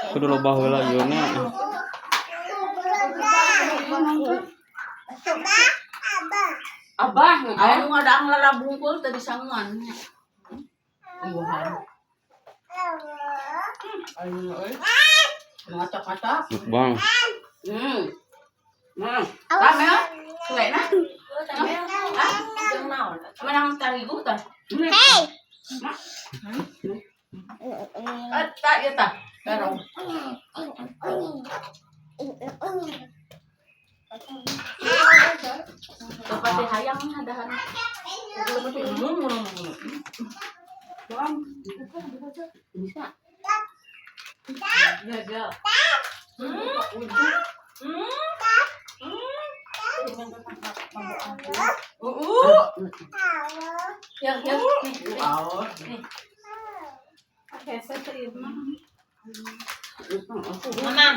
Kudu loba heula ieu nya. Abah, aya nu ngadaang lalabungkul tadi sanguan nya. Ungguhan. Ayo euy. Ngacak-ngacak. Mukbang. Tame ya? Suwe na? Ah, manang tarigu ta? Hey. Ta ieu ta. Garong. Bapak teh hayang hadahan. Bisa. Gagal. Yang yang nih. Nih. Mamam.